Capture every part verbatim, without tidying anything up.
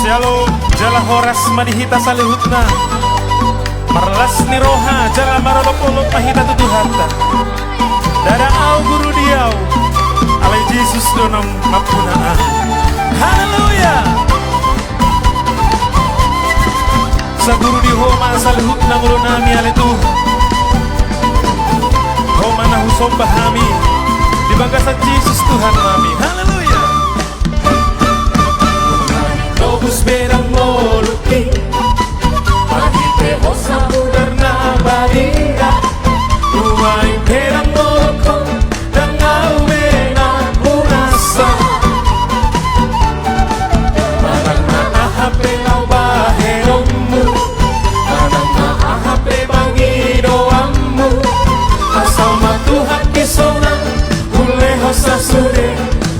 Syalom, jala horas ma di hita saluhutna. Marlas ni roha jala marolopolop ma hita tu Tuhanta. Ndada au guru di au, alai Jesus do naung mampunang au. Haleluya. Saguru di Ho ma saluhutna ngolunami ale Tuhan. Ho ma na husomba hami di bagasan Jesus Tuhannami. Haleluya. Tobus be ndang molo king, marhite hosa mudar na badia. Nuaeng pe ndang molo king, ndang au be na hunasa. Manang na aha pe laho bahenonmu, manang na aha pe pangidoanmu, asal ma Tuhan pe sonang, hulehon sa sude,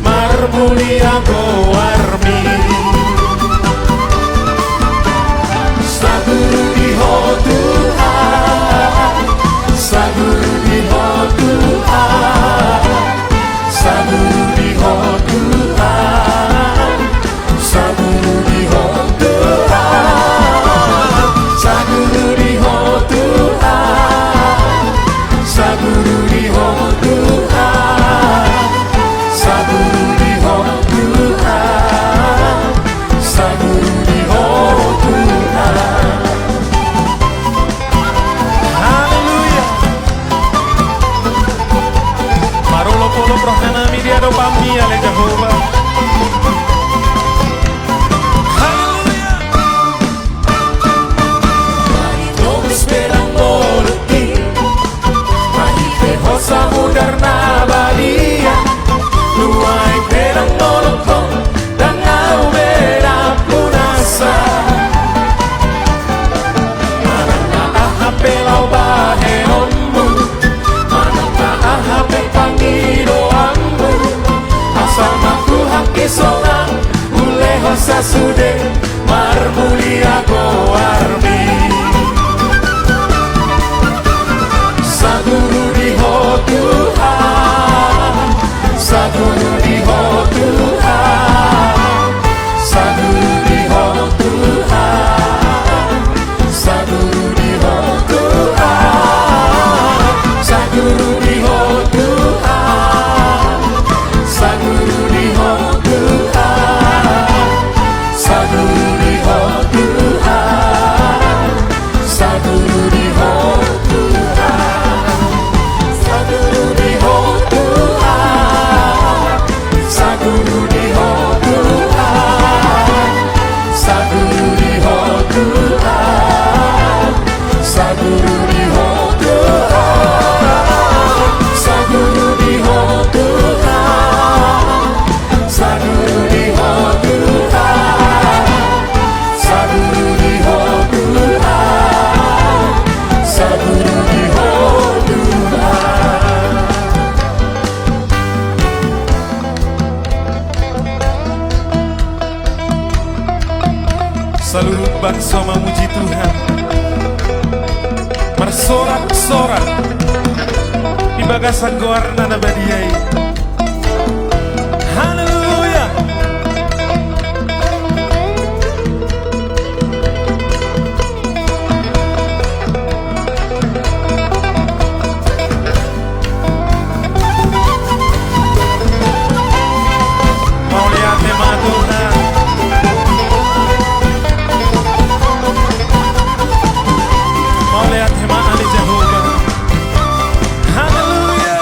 marmulia goarmi. Saguru di Ho Tuhan, saguru di Ho Tuhan, saguru di Ho Tuhan, saguru di Ho Tuhan, saguru di Ho Tuhan, saguru di Ho Tuhan, saguru di Ho Tuhan, saguru di Ho Tuhan. Haleluya. Marolopolop rohanami di adopanMi ale Jahowa. Haleluya. Tobus be ndang molo king, marhite hosa mudar na badia. Nuaeng pe ndang molo king, ndang au be na hunasa. Manang na aha pe laho bahenonmu, manang na aha pe pangidoanmu, asal ma Tuhan pe sonang, hulehon sa sude, marmulia goarMi. Saguru di Ho Tuhan, saguru di Ho Tuhan, saguru di Ho Tuhan, saguru di Ho Tuhan, saguru di Ho Tuhan, saguru di Ho Tuhan, saguru di Ho Tuhan, saguru di Ho Tuhan, saguru di Ho Tuhan, saguru di Ho Tuhan, saguru di Ho Tuhan, saguru di Ho Tuhan, saguru di Ho Tuhan, saguru di Ho Tuhan, saguru di Ho Tuhan, saguru di Ho Tuhan. Saluhut bangso mamuji Tuhan, marsorak-sorak di bagasan goarna na badia i. Haleluya. Mauliate ma Tuhan. Mauliate ma ale Jahowa. Haleluya.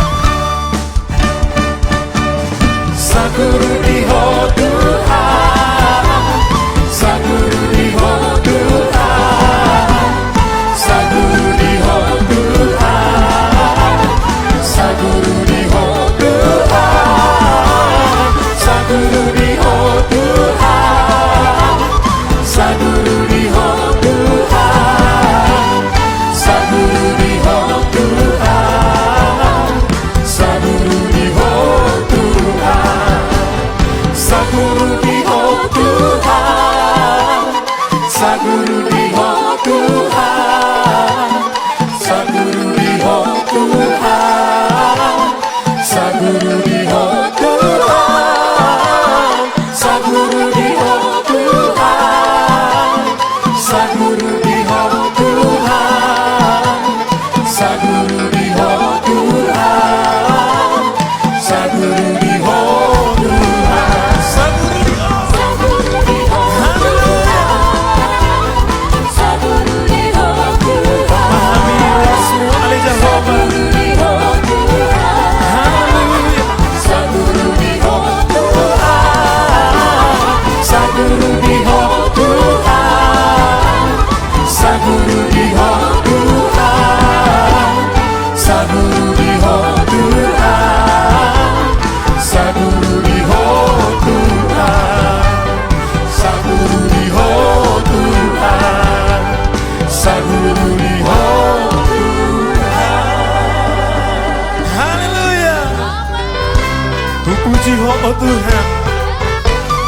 Tuhan,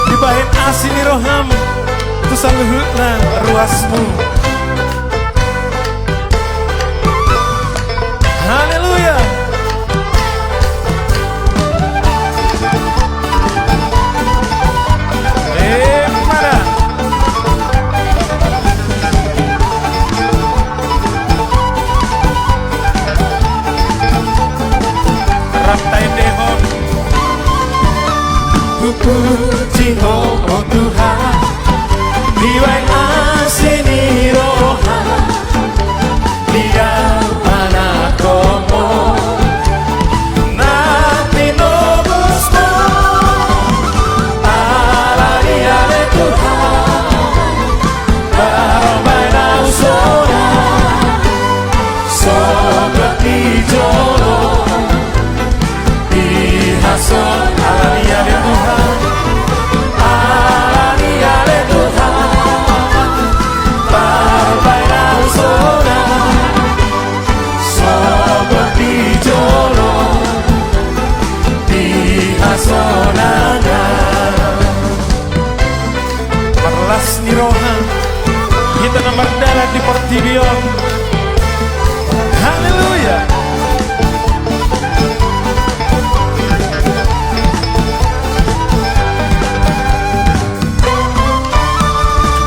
dibahen asi ni roham tu saluhutna ruasmu. Haleluya. Emma da. Rap taendehon. Hupuji Ho, o Tuhan, dibahen asi ni roham, di au manangihon Ho, na tinobus Ho. Alani ale Tuhan, tarbahen au sonang, sogot di jolo, di hasonangan. Alani ale Tuhan, alani ale Tuhan, tarbahen au sonang, sogot di jolo, di hasonangan. Marlas ni roha hita na mardalan di portibi on. Haleluya.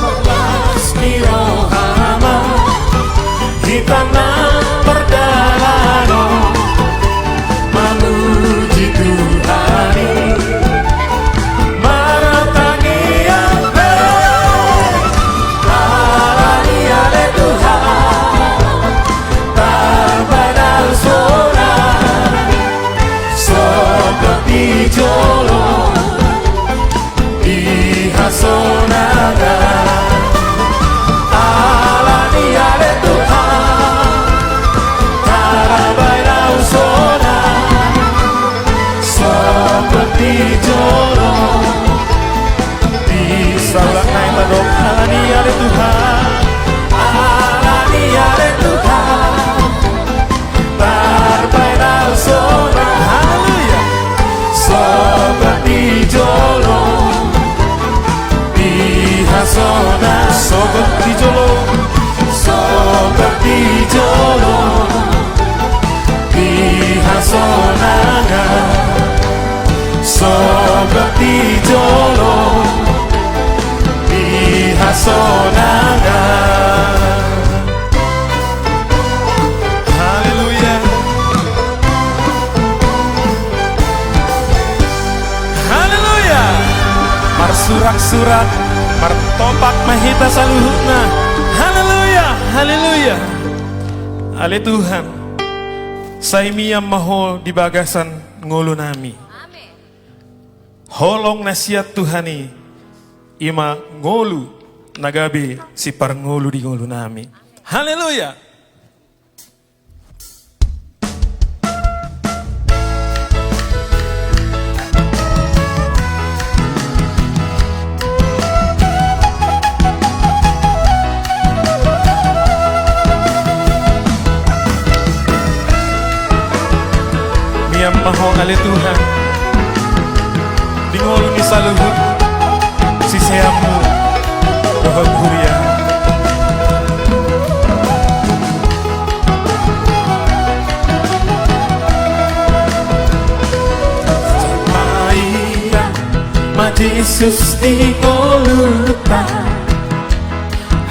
Marlas ni roha ma hita na mardalan on, mamuji Tuhan i, martangiang be. Alani ale Tuhan, tarbahen au sonang, sogot di jolo, di hasonangan. Alani ale Tuhan, tarbahen au sonang, sogot di jolo, di hasonangan. Alani ale Tuhan, alani ale Tuhan, tarbahen au sonang. Haleluya. Sogot di jolo, di hasonangan. Sogot di jolo, sogot di jolo, di hasonangan. Sogot di jolo, di hasonangan. Haleluya. Haleluya. Marsurak-surak, martopak ma hita saluhutna. Haleluya, haleluya. Ale Tuhan, sai mian ma Ho di bagasan ngolunami. Amen. Holong na sian Tuhan i, i ma ngolu na gabe siparngolu di ngolunami. Haleluya. Mian ma Ho ale Tuhan di ngolu ni saluhut siseanmu dohot huria. Paima ma Jesus di ngolunta,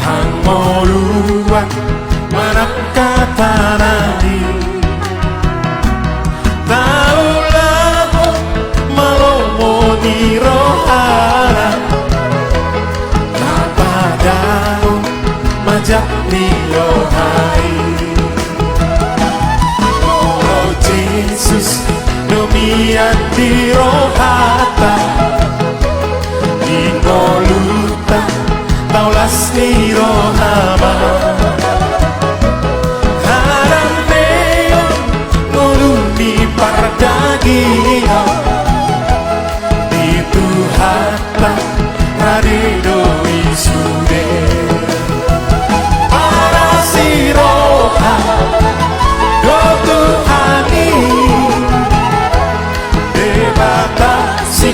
hangoluan manang katanami. Taulahon ma lomo ni rohana, na padaon ma jat ni roha i. O Jesus, do mian di rohata, di ngolunta taulas ni roha ma. Halang meon ngolu ni pardagingon, di Tuhanta rade do i sude. Paras ni roha do Tuhan i, Debata si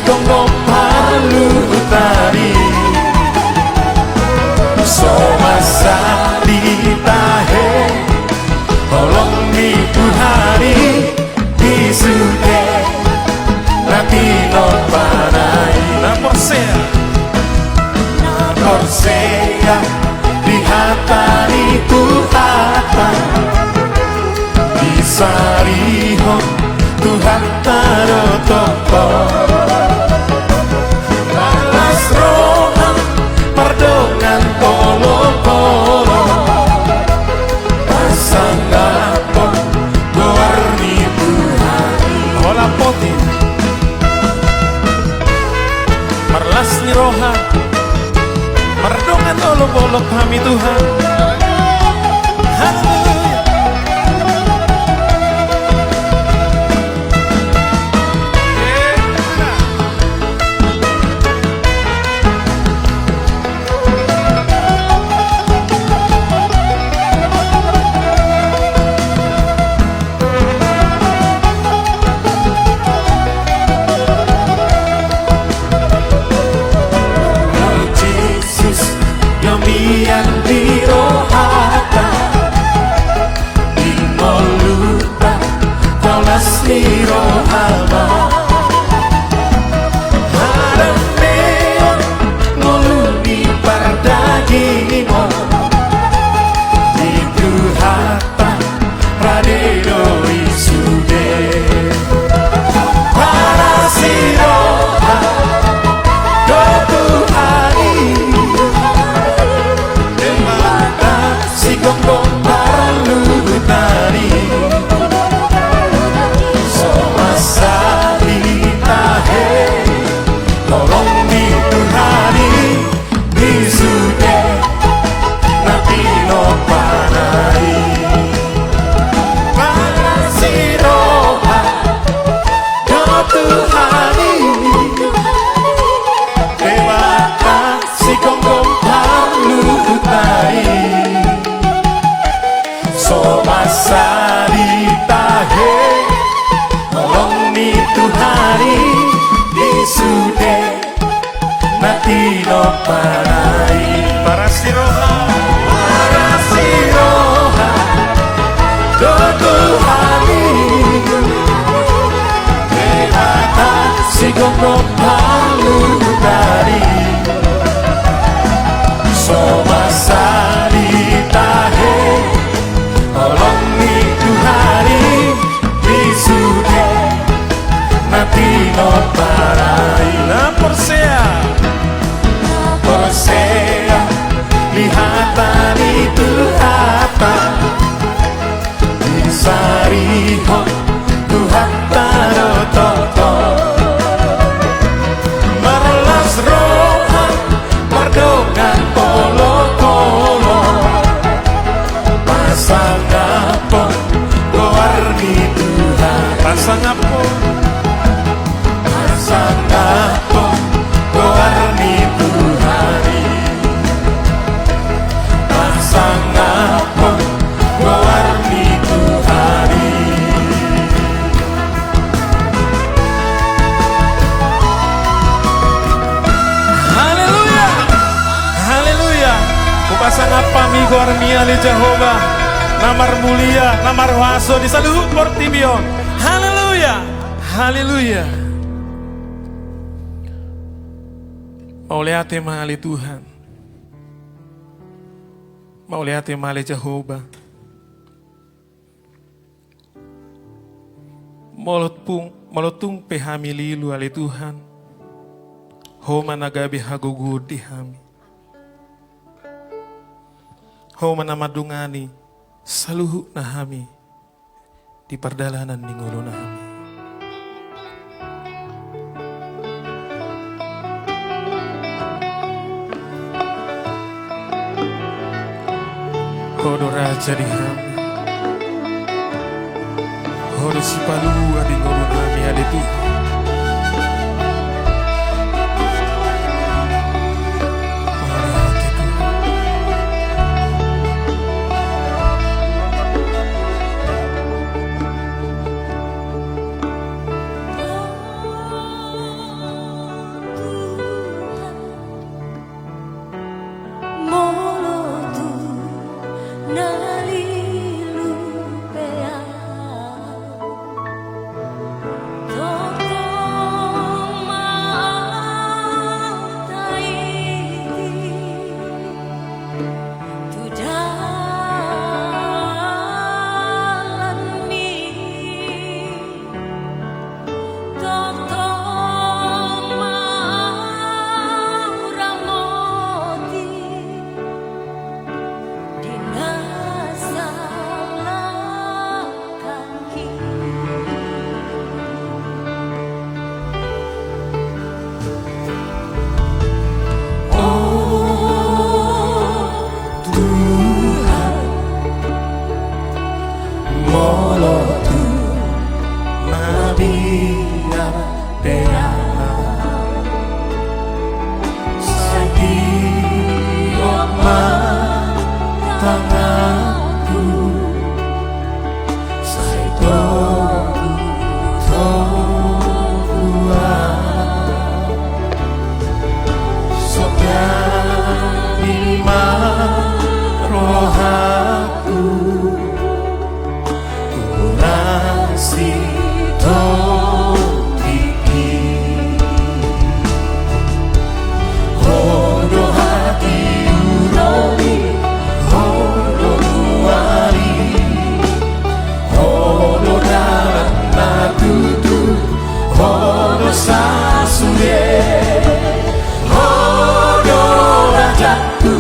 Porsea di hata ni Tuhanta, disarihon Tuhanta do tongtong. Las roha mardongan olopolop, pasangaphon goar ni Tuhan. Hola poti. Marlas ni roha, mardongan olopolop hami Tuhan. Haleluya. Jesus, na mian di rohata, di ngolunta, tolhas ni roha ma. Hadameon ngolu ni pardagingon, di Tuhanta rade do i sude. Paras ni roha do Tuhan i, Debata sigomgom parluhutan i. So masa ditahe holong ni Tuhan i di sude na tinompana i. Paras ni roha do Tuhan i, Debata sigomgom parluhutan i. So masa ditahe holong ni Tuhan i di sude na tinompana i. Paras ni roha, paras ni roha do Tuhan i, Debata sigomgom parluhutan i. So masa ditahe holong ni Tuhan i di sude na tinompana i. Na porsea, porsea di hata ni Tuhanta, disarihon Tuhanta do tongtong. Marlas roha mardongan olopolop, pasangaphon goar ni Tuhan. Pasangaphon, pasangaphon goar ni Tuhan i. Pasangaphon goar ni Tuhan i. Haleluya. Haleluya. Hupasangap hami goarmi ale Jahowa, na marmulia, na marhuaso di saluhut portibi on. Haleluya. Haleluya. Mauliate ma ale Tuhan. Mauliate ma ale Jahowa. Molo tung, molo tung pe hami lilu ale Tuhan, Ho ma na gabe hagogoon di hami. Ho ma na mandongani saluhutna hami di pardalanan ni ngolunami. Ho do raja di hami. Ho do sipalua di ngolunami ale Tuhan. Mauliate Tuhan. Molo tung na lilu pe ahu, tongtong ma ahu taiti. tanganku, sai togu-togu au. Sopani ma rohangku, urasi tondingki. Ho do hatiuronmi, ho do muari, ho do dalan na tutu, ho do sasude, ho do rajangku,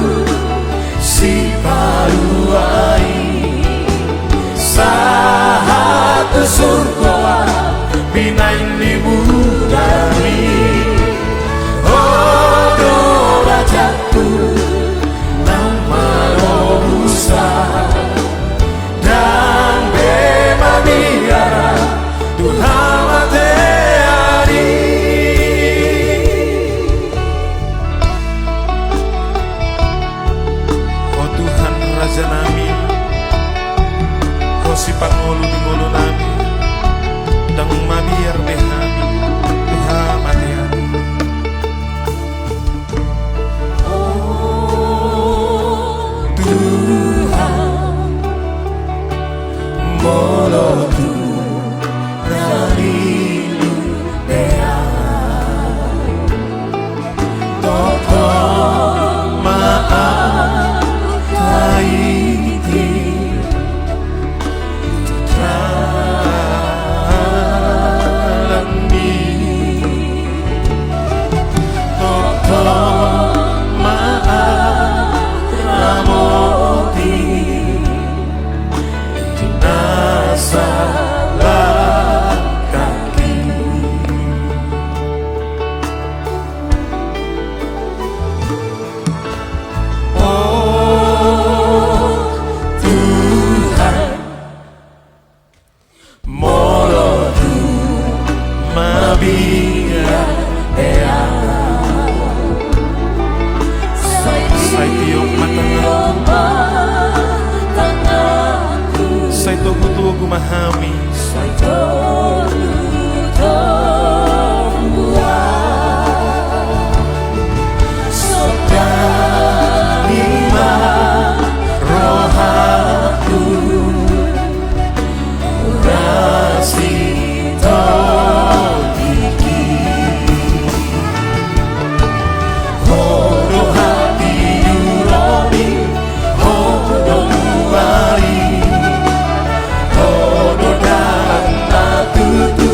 sipalua i, sahat tu surgo, binahen ni mudarmi. Ho do rajangku, nang manobusa, ndang be mabiar tu hamatean i. Ho Tuhan Raja nami, ho sipangolu ni ngolu nami, ndang mabiar be hami tu hamatean i. O Tuhan, molo tung na lilu pe ahu, tongtong ma ahu tahiti tu dalanmi. Tongtong ma ahu ramoti di na salangkahki. O Tuhan, molo tung mabiar be ahu, sai tiop ma tanganku, sai togu-togu ma hami. Sopani ma rohangku, urasi tondingki. Ho do hatiuronmi, ho do muari, ho do dalan na tutu,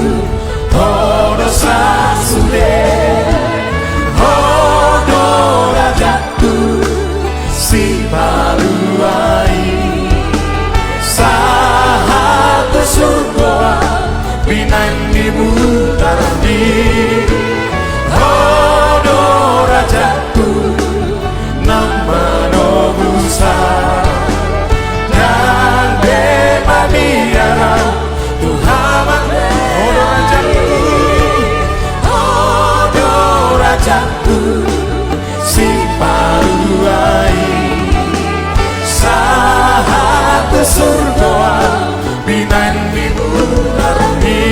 ho do sasude, ho do rajangku, sipalua i, sahat tu surgo, binahen ni mudarmi. Ho do rajangku, nang manobusa, ndang be mabiar tu hamatean i. Ho do rajangku, ho do rajangku, sipalua i, sahat tu surgo, binahen ni mudarmi.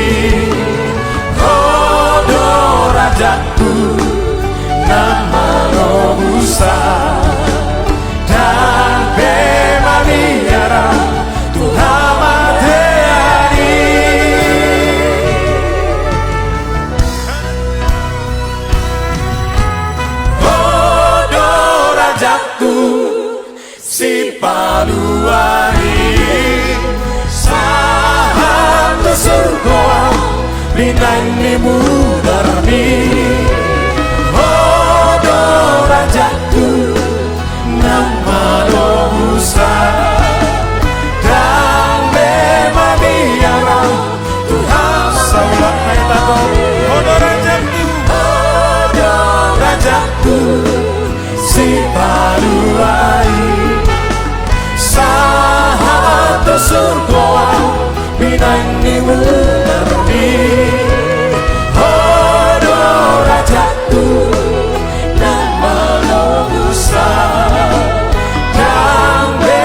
Ho do rajangku, nang manobusa, ndang be mabiar tu hamatean i. Ho do rajangku, sipalua i, sahat tu surgo, binahen ni mudarmi. Ho do rajangku, nang manobusa, ndang be mabiar tu hamatean i. Saulak na i tato. Ho do rajangku, ho do rajangku, sipalua i, sahat tu surgo, binahen ni mudarmi. Ho do rajangku, nang manobusa, ndang be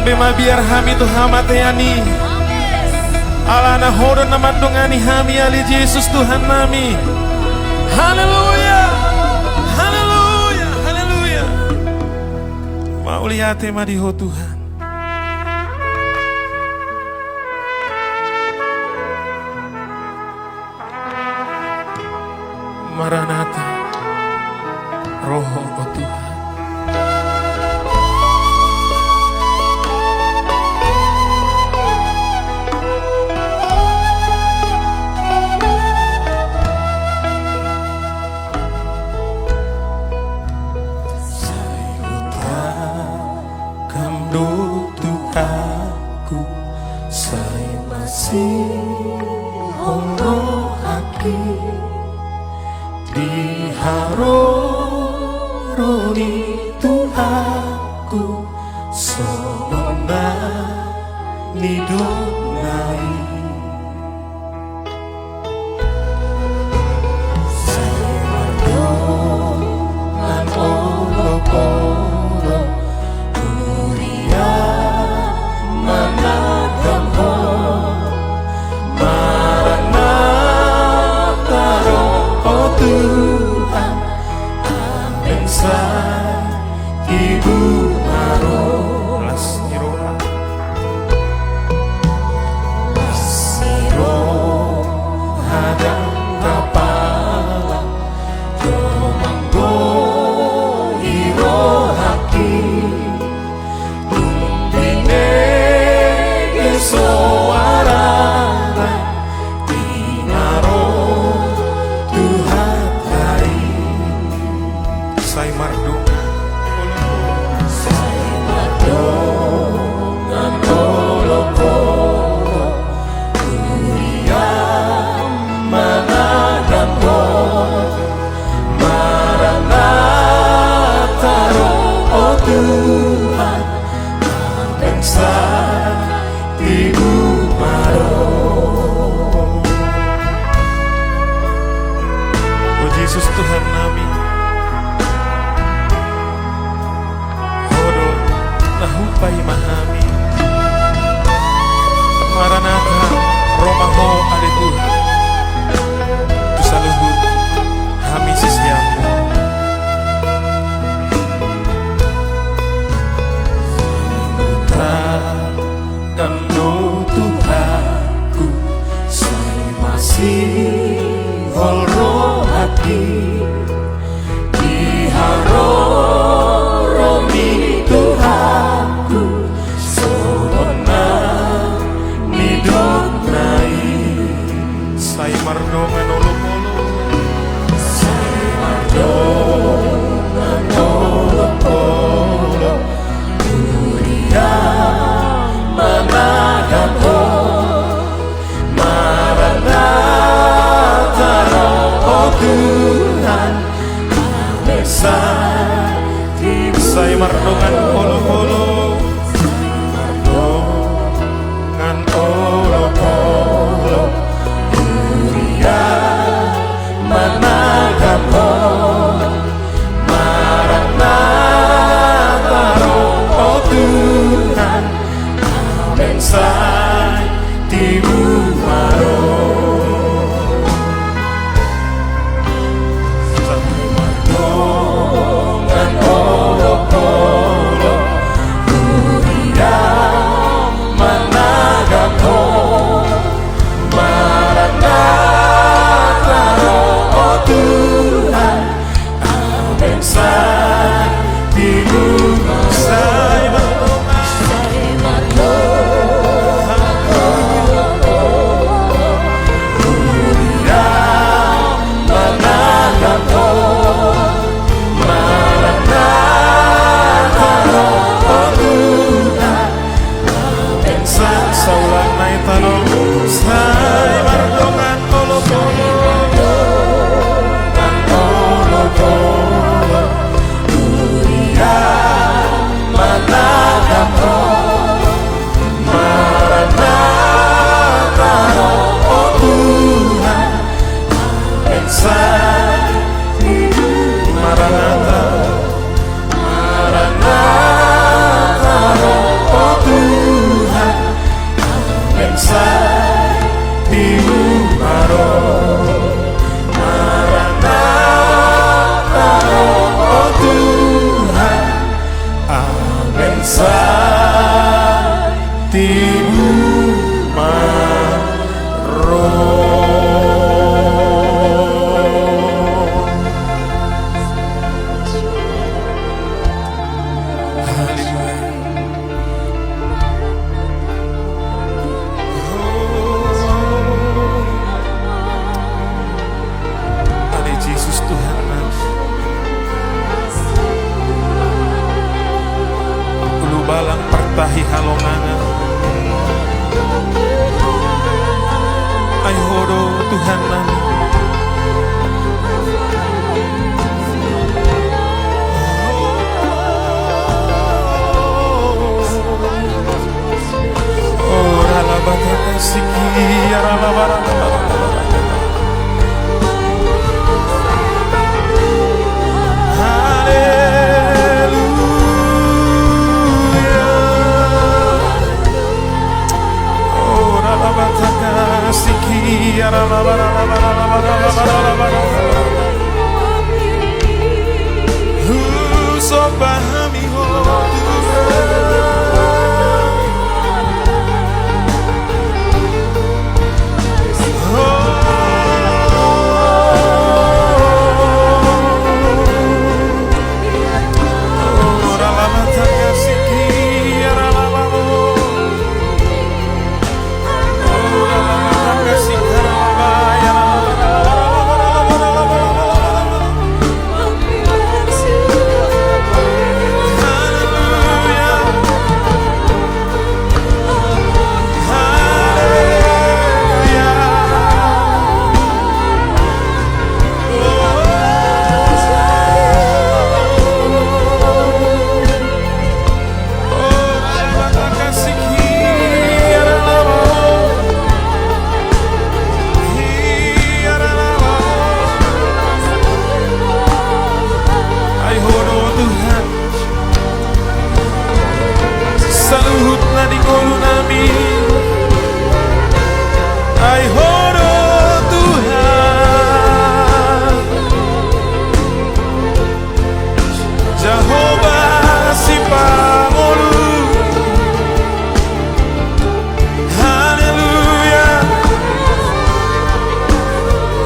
Mabiar hami tu hamatean i. Alana Ho do na mandongani hami ale Jesus Tuhannami. Haleluya. Haleluya. Haleluya. Mauliate ma di Ho Tuhan. Maranatha, ro Ho, o Tuhan. Sai huuduthon Ho do Tuhanku, sai masihol rohangki di haroro ni Tuhanku, songon na nidokna i. Sai mardongan olopolop, huria manadang Ho. Maranatha, ro Ho Tuhan, Amen, sai tibu ma ro. Las ni roha. Las ni roha ndang tarpala, domang do i rohangki. Tung binege soarana, di na ro tu hata i. Sai mardongan, sai mardongan olopolop, huria manadang Ho. Maranatha, ro Ho Tuhan, Amen, sai tibu ma ro. O Jesus Tuhannami, Ho do na hupaima hami. Maranatha, ro ma Ho ale Tuhan. Tu saluhut hami siseanMu. Huuduthon Ho do Tuhanku, sai masihol rohangki. Di haroro ni Tuhanku, so Santibu ma ro. Haleluya. Ale Jesus Tuhan nami. Ulubalang partahi halongangan. Ai Ho do Tuhan nami. Ora la batang siki, ara la bara. Haleluya. Ora la batang siki, ara la bara, la bara, la bara, la bara, la bara. Husomba hami Ho Tuhan. Ai Ho do Tuhan. Saluhutna di ngolunami. Ai Ho do Tuhan. Jahowa sipangolu. Haleluya.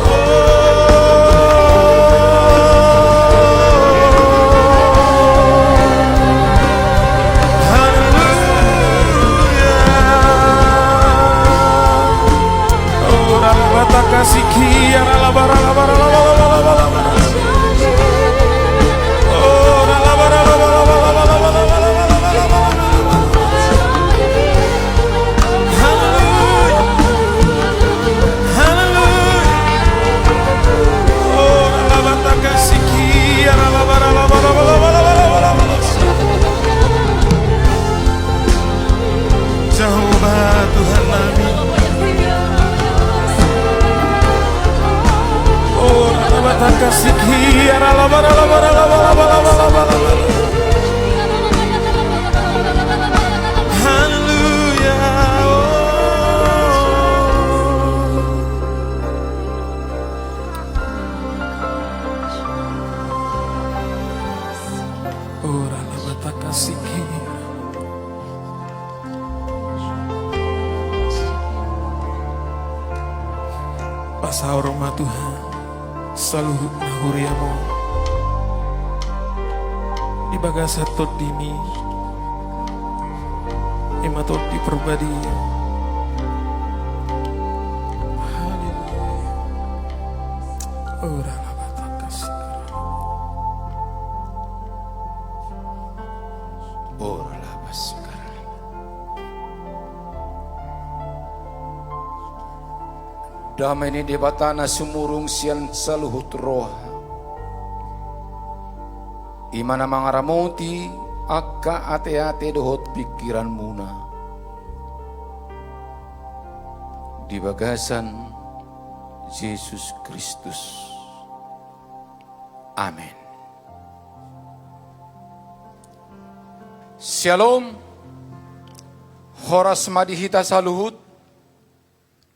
Oh. Haleluya. Ora la batang siki, ara la bara, la bara, la bara, la bara, la bara. Ora la bara, la bara, la bara, la bara, la bara, la bara. Haleluya. Haleluya. Ora la batang siki, ara la bara, la bara, la bara, la bara, la bara. Jahowa Tuhan nami. Ora la batang siki, ara la bara, la bara, la bara. Haleluya. Oh. Ora la batang siki. Pasaor ma Tuhan saluhut na huriamu di bagasan tondimi, ima Tondi Parbadia. Haleluya. Ora la batang siki. Ora la batang siki. Dame ni Debata na sumurung sian saluhut roha, ima na mangaramoti angka ateate dohot pingkiranmuna di bagasan Jesus Kristus. Amen. Syalom. Horas ma di hita saluhut,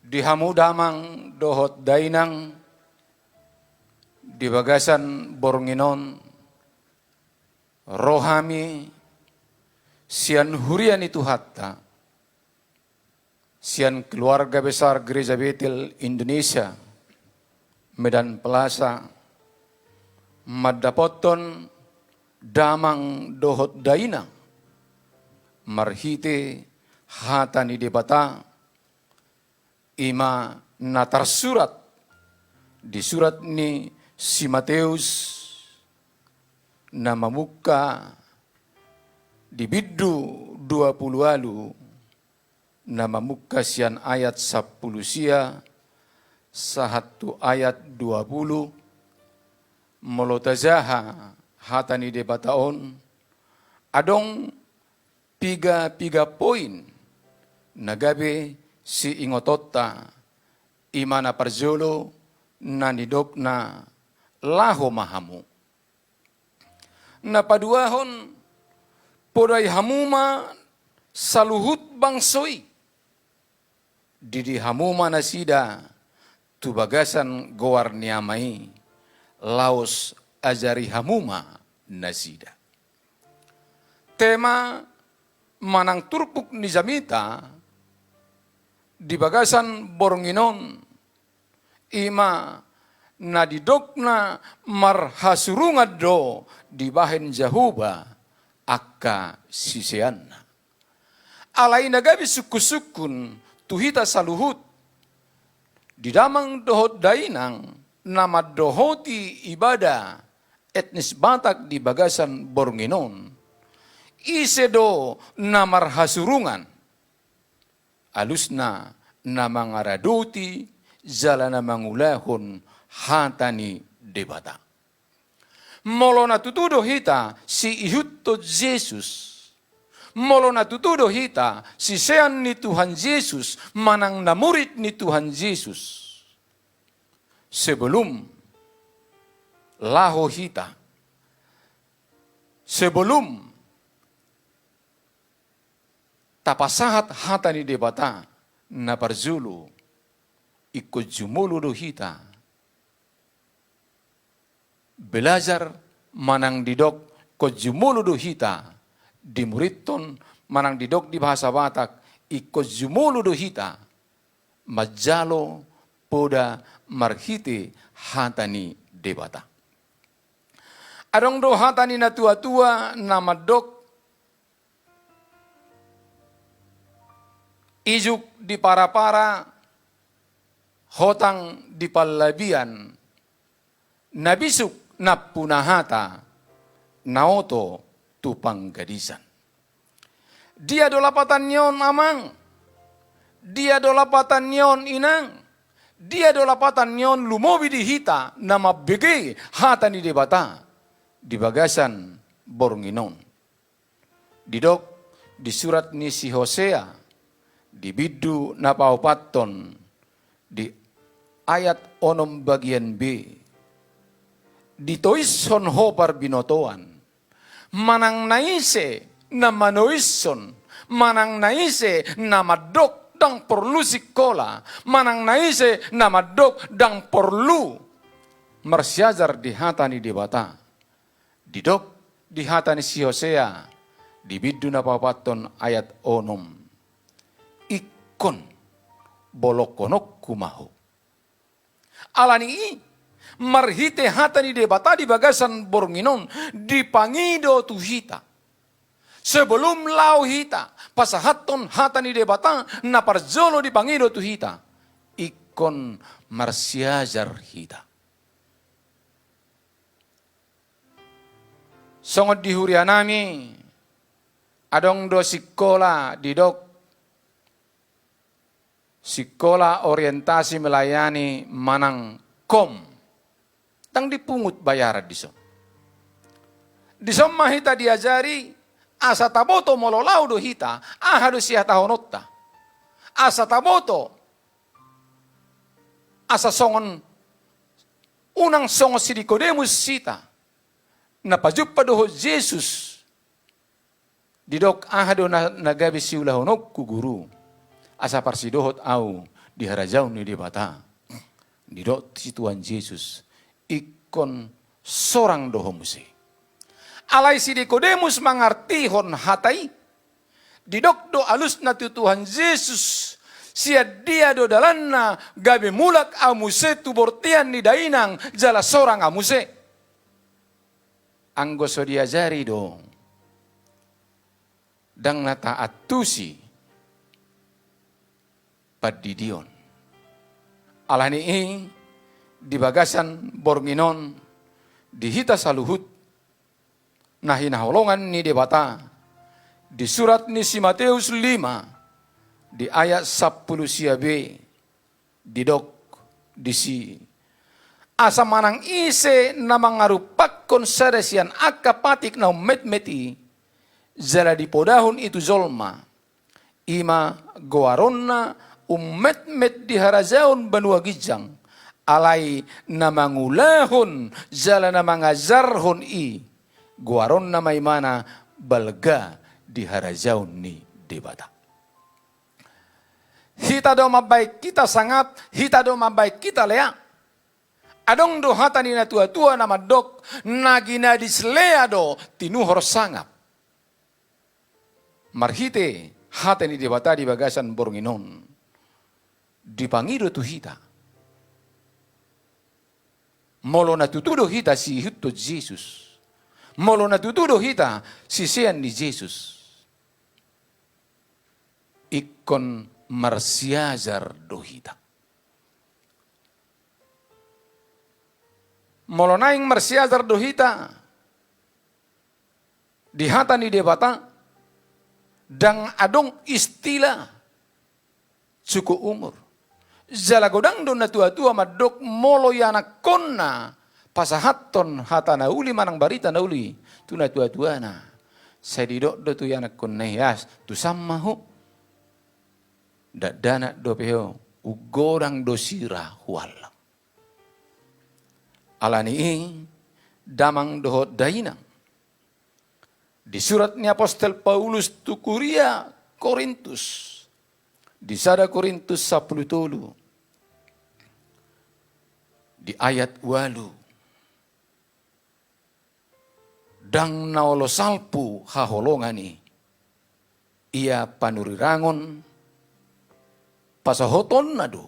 di hamu damang dohot dainang di bagasan borngin on. Ro hami Sian huria ni Tuhanta, sian keluarga besar Gereja Betel Indonesia, Medan Plaza, mandapothon damang dohot dainang, marhite hata ni Debata, i ma na tarsurat di surat ni si Mateus, na mamungka di bindu dua pulu ualu, na mamungka sian ayat sampulu sia sahat tu ayat dua pulu. Molo tajaha hata ni Debata on, adong piga-piga poin na gabe siingotonta, i ma na parjolo na nidokna, laho ma hamu. Na paduahon, podai hamu ma saluhut bangso i. Didi hamu ma nasida tu bagasan goar ni Ama i, laos ajari hamu ma nasida. Tema manang turpuk ni jamita di bagasan borngin on, i ma na nidokna marhasurungan do dibahen Jahowa angka siseanna. Alai na gabe sungkun-sungkun tu hita saluhut, di damang dohot dainang na mandohoti ibada etnis Batak di bagasan borngin on, ise do na marhasurungan? Alusna, na mangaradoti jala na mangulahon hata ni Debata. Molo na tutu do hita siihuthon Jesus, molo na tutu do hita sisean ni Tuhan Jesus manang na murid ni Tuhan Jesus, sebelum laho hita, sebelum tapasahat hata ni Debata, na parjolo, ingkon jumolo do hita belajar manang didok, ingkon jumolo do hita dimuridhon, manang didok di bahasa Batak, ingkon jumolo do hita manjalo poda marhite hata ni Debata. Adong do hata ni natua-tua na mandok, ijuk di para-para, hotang di pallabian, na bisuk nampuna hata, na oto tu panggadisan. Dia do lapatan ni on, amang? Dia do lapatan ni on, inang? Dia do lapatan ni on lumobi di hita na mambege hata ni Debata di bagasan borngin on? Didok di surat ni si Hosea, di bindu na paopathon, di ayat onom bagian B, ditoishon ho parbinotoan, manang na ise na manoishon, manang na ise na mandok ndang porlu sikola, manang na ise na mandok ndang porlu marsiajar di hata ni Debata. Didok di hata ni si Hosea, di bindu na paopathon ayat onom, ingkon bolongkononku ma ho. Alani i, marhite hata ni Debata di bagasan borngin on, dipangido tu hita. Sebelum laho hita pasahathon hata ni Debata, na parjolo dipangido tu hita, ingkon marsiajar hita. Songon di huria nami, adong do sikola didok sikola orientasi melayani manang kom. Ndang dipungut bayaran dison. Dison ma hita diajari, asa taboto molo laho do hita, aha do sihatahononta. Asa taboto, asa songon, unang songon si Nikodemus hita, na pajumpang dohot Jesus. Didok, aha do na, na gabe siulahononku, Guru, asa parsidohot ahu di harajaon ni Debata? Didok si Tuhan Jesus, ingkon sorang do ho muse. Alai si Nikodemus mangartihon hata i, Didok do alusna tu Tuhan Jesus, sian dia do dalanna gabe mulak ahu muse tu bortean ni dainang jala sorang ahu muse. Anggo so diajari do, ndang na taantusi pandidion. Alani i, di bagasan borngin on, di hita saluhut na hinaholongan ni Debata, di surat ni si Mateus lima, di ayat sampulu sia be, didok disi: Asa manang ise na mangarumpakkon sada sian angka patik na ummetmet i, jala dipodahon i tu jolma, i ma goaronna ummetmet di harajaon banua ginjang, alai na mangulahon jala na mangajarhon i, goaronna ma imana balga di harajaon ni Debata. Hita do mambahen hita sangap, hita do mambahen hita lea. Adong do hata ni natuatua na mandok, na ginadis lea do tinuhor sangap. Marhite hata ni Debata di bagasan borngin on, dipangido tu hita, molo na tutu do hita siihuthon Jesus, molo na tutu do hita sisean ni Jesus, ingkon marsiajar do hita. Molo naeng marsiajar do hita di hata ni Debata, ndang adong istilah cukup umur. Jala godang do natuatua mandok, molo ianakkonna pasahathon hata na uli manang barita na uli tu natuatuana, sai didok do tu ianakkonna i: As, tusam ma ho. Dakdanak dope ho, umgodang do sira huallang. Alani i, damang dohot dainang, di surat ni apostel Paulus tu kuria Korintus, di sada Korintus sampulu tolu, di ayat ualu: Ndang na olo salpu haholongan i, ia panurirangon, pasohotonna do,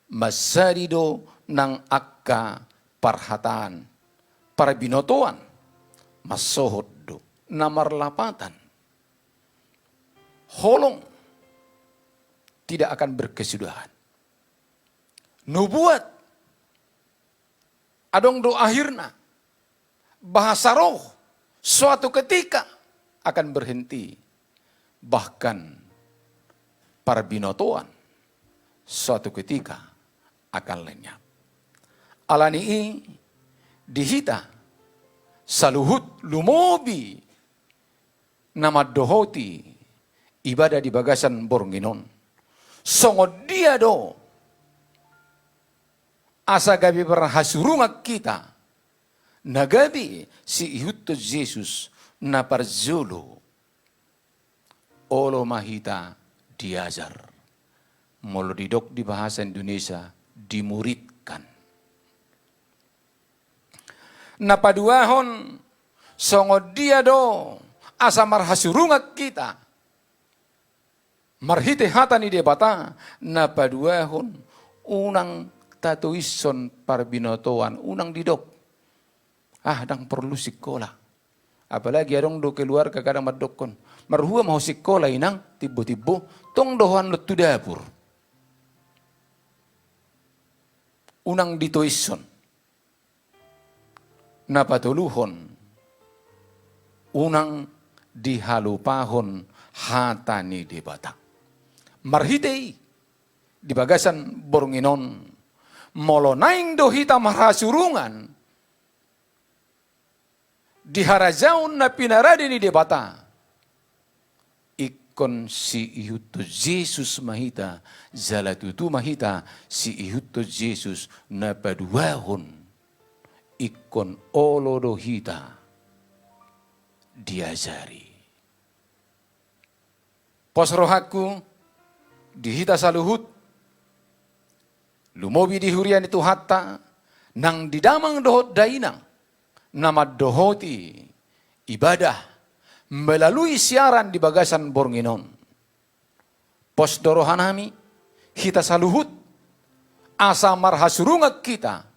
mansadi do nang angka parhataan, parbinotoan, mansohot do, na marlapatan. Holong tidak akan berkesudahan. Nubuat adong do akhirna. Bahasa roh suatu ketika akan berhenti. Bahkan parbinotoan suatu ketika akan lenyap. Alani i, di hita saluhut, lumobi na mandohoti ibadah di bagasan borngin on, songon dia do asa gabe marhasurungan hita na gabe siihuthon Jesus na parjolo? Olo ma hita diajar. Molo didok di bahasa Indonesia, dimuridkan. Na paduahon, songon dia do asa marhasurungan hita marhite hata ni Debata? Na paduahon, unang tatoishon parbinotoan, unang didok: Ah, ndang porlu sikola. Apalagi adong do keluarga kadang mandokkon: Marhua ma ho sikola, inang, timbo-timbo, tong do ho annon tu dapur. Unang ditoishon. Na patoluhon, unang dihalupahon hata ni Debata. Marhite i, di bagasan borngin on, molo naeng do hita marhasurungan di harajaon na pinarade ni Debata, ingkon siihuthon Jesus ma hita, jala tutu ma hita siihuthon Jesus. Na paduahon, ingkon olo do hita diajari. Pos rohangku di hita saluhut, lumobi di huria ni Tuhanta, nang di damang dohot dainang na mandohoti ibadah melalui siaran di bagasan borngin on. Pos do rohanami, hita saluhut, asa marhasurungan hita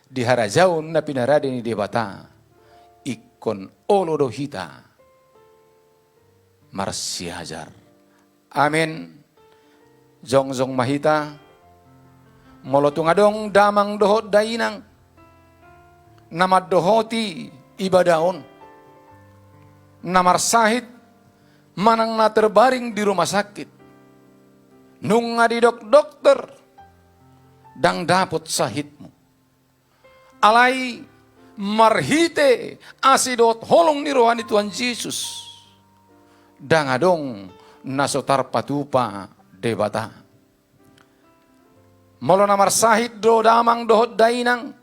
di harajaon na pinarade ni Debata, ingkon olo do hita marsiajar. Amen. Jongjong ma hita. Molo tung adong damang dohot dainang na mandohoti ibadah on, na marsahit manang na terbaring di rumah sakit, nunga didok dokter, ndang dapot sahitmu. Alai marhite asi dohot holong ni roha ni Tuhan Jesus, ndang adong na so tarpatupa Debata. Molo na marsahit do damang dohot dainang,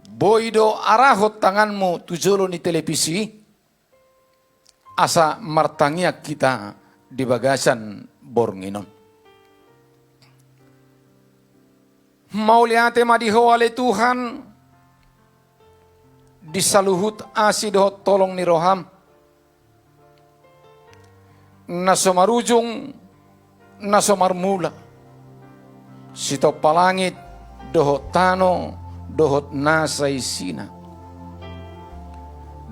boi do arahon tanganmu tu jolo ni televisi, asa martangiang hita di bagasan borngin on. Mauliate ma di Ho ale Tuhan, di saluhut asi dohot holong ni roham, na so marujung, na so marmula, sitompa langit dohot tano dohot nasa isina.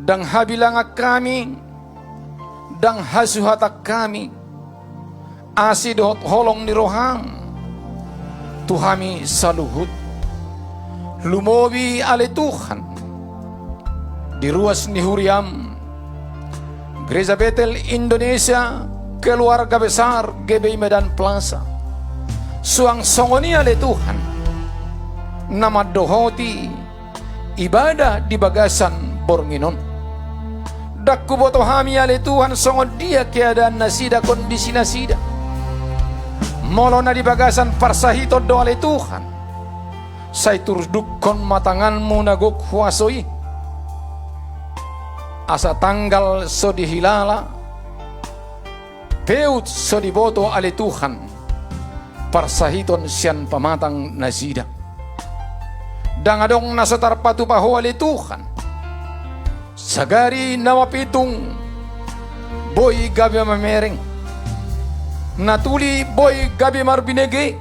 Ndang habilangan hami, ndang hasuhatan hami, asi dohot holong ni roham tu hami saluhut. Lumobi ale Tuhan di ruas ni huriam, Gereja Betel Indonesia, Keluarga Besar G B I Medan Plaza. Suang songon i ale Tuhan, na mandohoti ibadah di bagasan borngin on. Ndang huboto hami ale Tuhan songon dia keadaan nasida, kondisi nasida. Molo na di bagasan parsahiton do ale Tuhan, sai turdukkon ma tanganmu na gok huaso i, asa tanggal so dihilala, peut so diboto ale Tuhan, parsahiton sian pamatang nasida. Ndang adong na so tarpatupa Ho ale Tuhan. Sagari na mapitung boi gabe mamereng, na tuli boi gabe marbinege,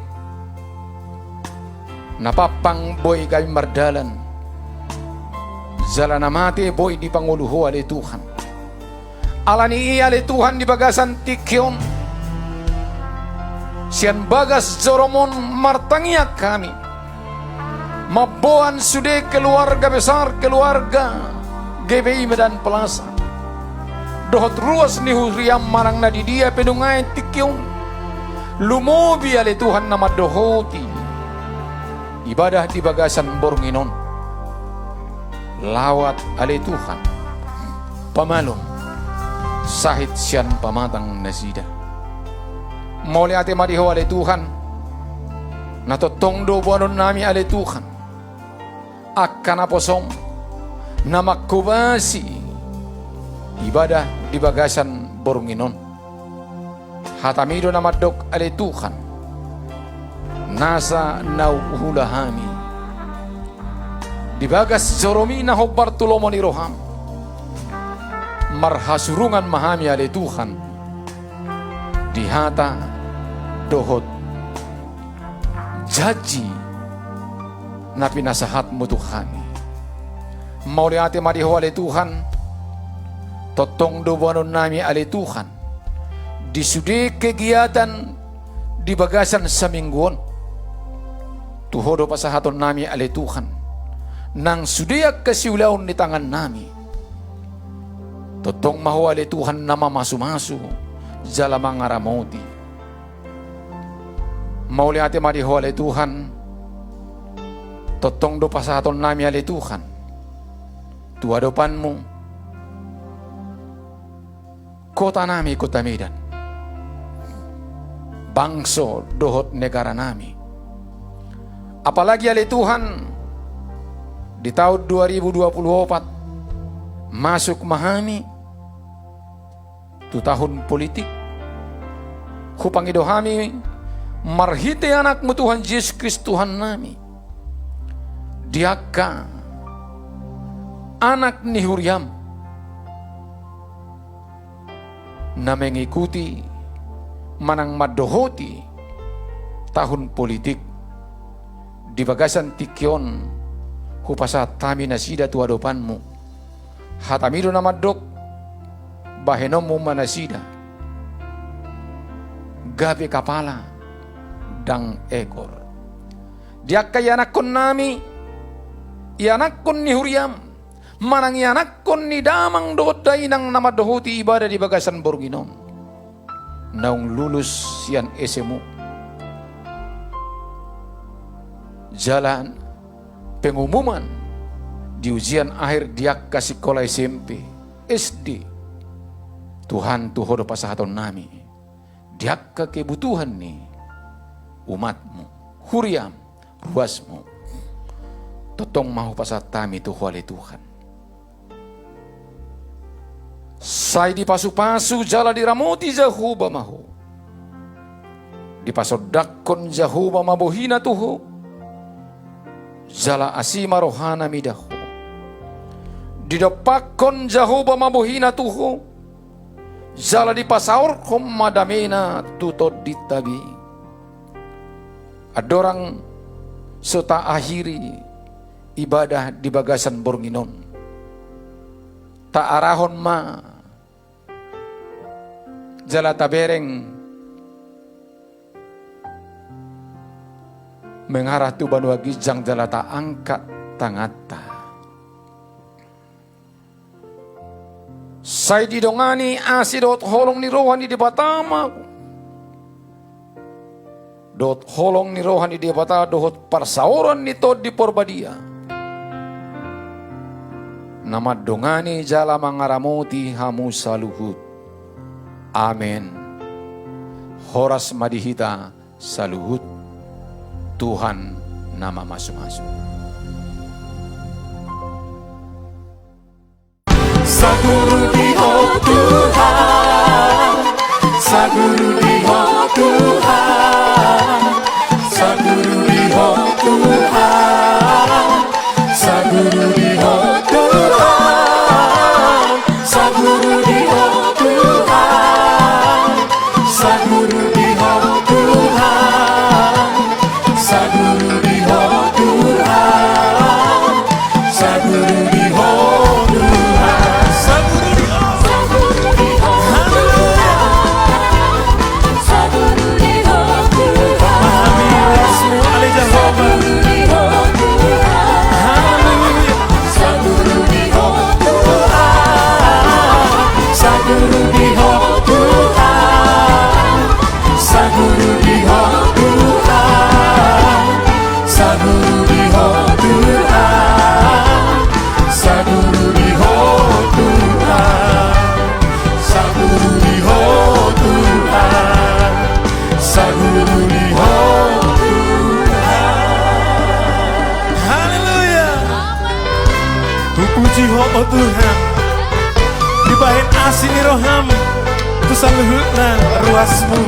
na pampang boi gabe mardalan, jala na mate boi dipangolu Ho ale Tuhan. Alani i ale Tuhan, di bagasan tingki on, sian bagas jorom on martangiang hami mamboan sude Keluarga Besar Keluarga G B I Medan Plaza dohot ruas ni huriam manang na di dia pe nuaeng tingki on. Lumobi ale Tuhan na mandohoti ibadah di bagasan borngin on. Lawat ale Tuhan, pamalum sahit sian pamatang nasida. Mauliate ma di Ho ale Tuhan, na tongtong do boanonnami ale Tuhan angka naposom na manghobasi ibadah di bagasan borngin on. Hatami do na mandok ale Tuhan, nasa na huula hami, di bagas jorom i na hombar tu lomo ni roham, marhasurungan ma hami ale Tuhan, di hata dohot janji na pinasahatmu tu hami. Mauliate ma di Ho ale Tuhan, tongtong do boanonnami ale Tuhan di sude kegiatan di bagasan saminggu on. Tu Ho do pasahatonnami ale Tuhan nang sude angka siulaon ni tangannami. Tongtong ma Ho ale Tuhan na mamasumasu jala mangaramoti. Mauliate ma di Ho ale Tuhan, tongtong do pasahatonnami ale Tuhan tu adopanmu kotanami Kota Medan, bangso dohot negaranami. Apalagi ale Tuhan, di taon dua ribu dua puluh opat masuk ma hami tu tahun politik. Hupangido hami marhite Anakmu Tuhan Jesus Kristus Tuhannami, di angka anak ni huriam na mengikuti manang mandohoti tahun politik di bagasan tingki on, hupasahat hami nasida tu adopanmu. Hatami do na mandok, bahenonmu ma nasida gabe kapala ndang ekor. Di angka ianakkonnami, ianakkon ni huriam, manang ianakkon ni damang dohot dainang na mandohoti ibadah di bagasan borngin on, naung lulus sian S M U jala pengumuman di ujian akhir di angka sikola S M P, S D. Tuhan, tu Ho do pasahatonnami di angka kebutuhan ni umatmu, huriam, ruasmu. Tongtong ma hupasahat hami tu Ho ale Tuhan. Sai dipasupasu jala diramoti Jahowa ma Ho. Dipasondanghon Jahowa ma bohina tu Ho, jala asi ma rohana mida Ho. Didompakhon Jahowa ma bohina tu Ho, jala dipasaorhon ma damena tu tondinta be. Andorang so taakhiri ibadah di bagasan borngin on, taarahon ma jala tabereng mengarah tu banua ginjang jala taangkat tanganta. Sai didongani asi dohot holong ni roha ni Debata ma dohot holong ni roha ni Debata dohot parsaoran ni Tondi Porbadia, na mandongani jala mangaramoti hamu saluhut. Amen. Horas ma di hita saluhut. Tuhan na mamasumasu. Saguru di Ho Tuhan, saguru di Ho Tuhan, saguru di Ho Tuhan, saguru di Ho Tuhan, saguru di Ho Tuhan, saguru di Ho Tuhan. Saguru di Ho Tuhan, saguru di Ho Tuhan, saguru di Ho Tuhan. Haleluya. Saguru di Ho Tuhan. Pahami rasmu ale Jahowa. Saguru di Ho Tuhan. Haleluya. Saguru di Ho Tuhan, saguru di Ho Tuhan. Saguru di Ho Tuhan, saguru di Ho Tuhan, saguru di Ho Tuhan, saguru di Ho Tuhan, saguru di Ho Tuhan. Haleluya. Hupuji Ho, o Tuhan. Dibahen asi ni roham tu saluhutna ruasmu.